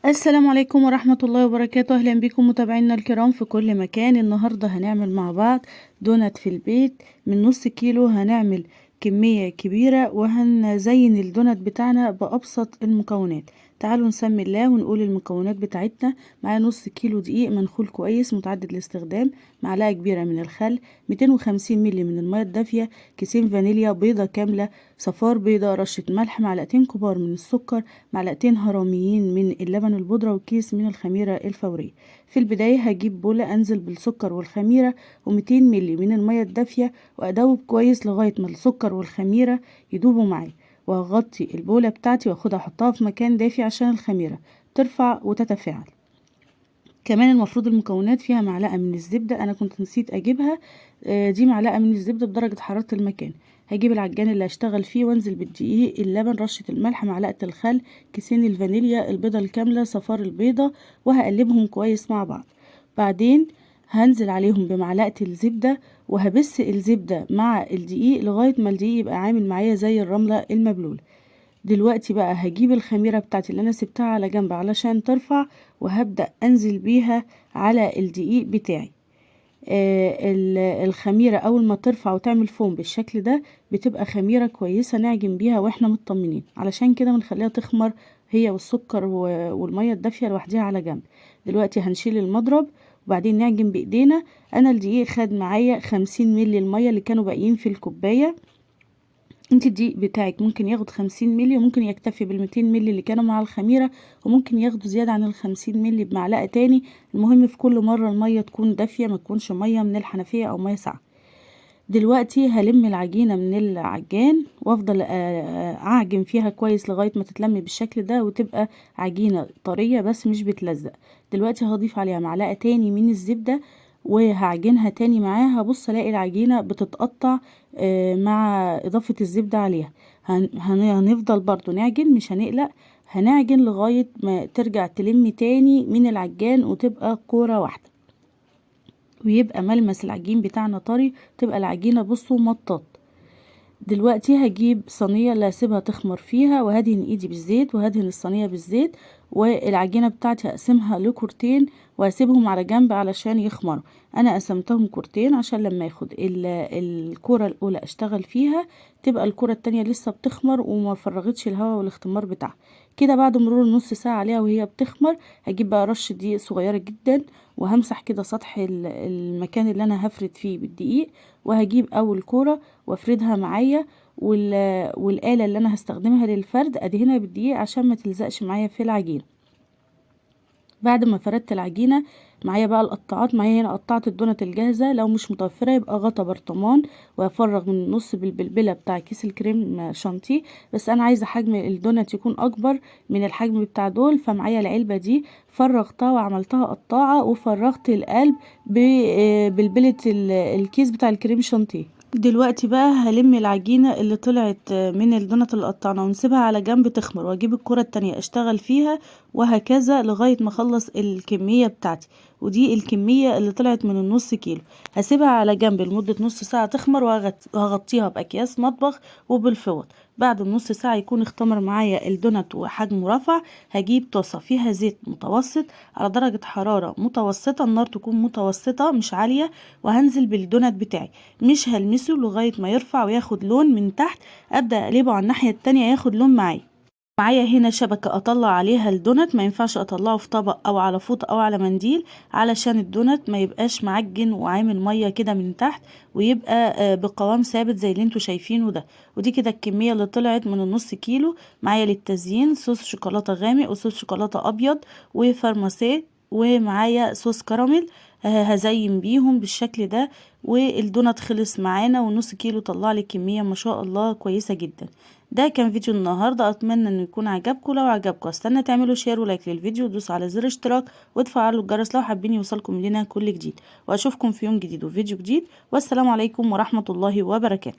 السلام عليكم ورحمة الله وبركاته. أهلا بكم متابعينا الكرام في كل مكان. النهاردة هنعمل مع بعض دونات في البيت من نص كيلو. هنعمل كمية كبيرة وهنزين الدونات بتاعنا بأبسط المكونات. تعالوا نسمي الله ونقول المكونات بتاعتنا. معايا نص كيلو دقيق منخول كويس متعدد الاستخدام، معلقة كبيرة من الخل، 250 مللي من المية الدافية، كيسين فانيليا، بيضة كاملة، صفار بيضة، رشة ملح، معلقتين كبار من السكر، معلقتين هرميين من اللبن البودرة، وكيس من الخميرة الفورية. في البداية هجيب بولة انزل بالسكر والخميرة و200 مللي من المية الدافية وادوب كويس لغاية ما السكر والخميرة يدوبوا معايا، وهغطي البولة بتاعتي واخدها احطها في مكان دافي عشان الخميرة ترفع وتتفاعل. كمان المفروض المكونات فيها معلقة من الزبدة، انا كنت نسيت اجيبها، دي معلقة من الزبدة بدرجة حرارة المكان. هجيب العجان اللي هشتغل فيه وانزل بالدقيق، اللبن، رشة الملح، معلقة الخل، كيسين الفانيليا، البيضة الكاملة، صفار البيضة، وهقلبهم كويس مع بعض. بعدين هنزل عليهم بمعلقة الزبدة وهبس الزبدة مع الدقيق لغاية ما الدقيق يبقى عامل معايا زي الرملة المبلولة. دلوقتي بقى هجيب الخميرة بتاعتي اللي انا سبتها على جنب علشان ترفع، وهبدأ انزل بيها على الدقيق بتاعي. الخميرة اول ما ترفع وتعمل فوم بالشكل ده بتبقى خميرة كويسة نعجن بيها واحنا مطمنين، علشان كده بنخليها تخمر هي والسكر والمية الدافية لوحديها على جنب. دلوقتي هنشيل المضرب وبعدين نعجن بايدينا. انا الدقيق خد معايا 50 مللي المية اللي كانوا باقيين في الكوباية. انت الدقيق بتاعك ممكن ياخد 50 مللي، وممكن يكتفي بالميتين مللي اللي كانوا مع الخميرة، وممكن ياخدوا زيادة عن ال50 مللي بمعلقة تاني. المهم في كل مرة المية تكون دافية، ما تكونش مية من الحنفية او مية ساقعة. دلوقتي هلم العجينة من العجان وافضل اعجن فيها كويس لغاية ما تتلم بالشكل ده وتبقى عجينة طرية بس مش بتلزق. دلوقتي هضيف عليها معلقة تاني من الزبدة وهعجنها تاني معاها. هبص الاقي العجينة بتتقطع مع اضافة الزبدة عليها. هنفضل برضو نعجن، مش هنقلق، هنعجن لغاية ما ترجع تلم تاني من العجان وتبقى كورة واحدة، ويبقى ملمس العجين بتاعنا طري، تبقى العجينة بصوا مطاط. دلوقتي هجيب صينية اللي هسيبها تخمر فيها، وهدهن ايدي بالزيت وهدهن الصينية بالزيت، والعجينة بتاعتي هقسمها لكورتين وهسيبهم على جنب علشان يخمروا. انا قسمتهم كورتين عشان لما ياخد الكورة الاولى اشتغل فيها تبقى الكورة التانية لسه بتخمر وما فرغتش الهواء والاختمار بتاعها. كده بعد مرور نص ساعة عليها وهي بتخمر هجيب بقى رشة دقيق صغيرة جدا وهمسح كده سطح المكان اللي انا هفرد فيه بالدقيق، وهجيب اول كورة وافردها معايا، والآلة اللي انا هستخدمها للفرد ادهنها بالدقيق عشان ما تلزقش معايا في العجينة. بعد ما فردت العجينة معايا بقى القطاعات، معايا هنا قطعت الدونات الجاهزة، لو مش متوفرة يبقى غطا برطمان، وافرغ من النص بالبلبلة بتاع كيس الكريم شانتيه، بس انا عايزة حجم الدونات يكون اكبر من الحجم بتاع دول، فمعايا العلبة دي فرغتها وعملتها قطاعة وفرغت القلب ببلبلة الكيس بتاع الكريم شانتيه. دلوقتي بقى هلم العجينة اللي طلعت من الدونات اللي قطعناها ونسيبها على جنب تخمر، واجيب الكرة التانية اشتغل فيها، وهكذا لغاية ما اخلص الكمية بتاعتي. ودي الكمية اللي طلعت من النص كيلو، هسيبها على جنب لمدة نص ساعة تخمر، وهغطيها بأكياس مطبخ وبالفوط. بعد النص ساعة يكون اختمر معايا الدونات وحجمه رفع. هجيب طاسة فيها زيت متوسط على درجة حرارة متوسطة، النار تكون متوسطة مش عالية، وهنزل بالدونات بتاعي، مش هلمسه لغاية ما يرفع وياخد لون من تحت. أبدأ أقلبه على الناحية التانية ياخد لون معايا. معايا هنا شبكة أطلع عليها الدونات، ما ينفعش أطلعه في طبق أو على فوطة أو على منديل علشان الدونات ما يبقاش معجن وعامل مية كده من تحت، ويبقى بقوام ثابت زي اللي انتوا شايفينه ده. ودي كده الكمية اللي طلعت من النص كيلو. معايا للتزيين صوص شوكولاتة غامق وصوص شوكولاتة أبيض وفارماسيه، ومعايا صوص كراميل، هزين بيهم بالشكل ده. والدونات خلص معانا، ونص كيلو طلع لي كمية ما شاء الله كويسة جدا. ده كان فيديو النهاردة، اتمنى انه يكون عجبكم. لو عجبكم استنى تعملوا share و like للفيديو، ودوسوا على زر اشتراك وتفعلوا الجرس لو حابين يوصلكم لنا كل جديد. واشوفكم في يوم جديد وفيديو جديد، والسلام عليكم ورحمة الله وبركاته.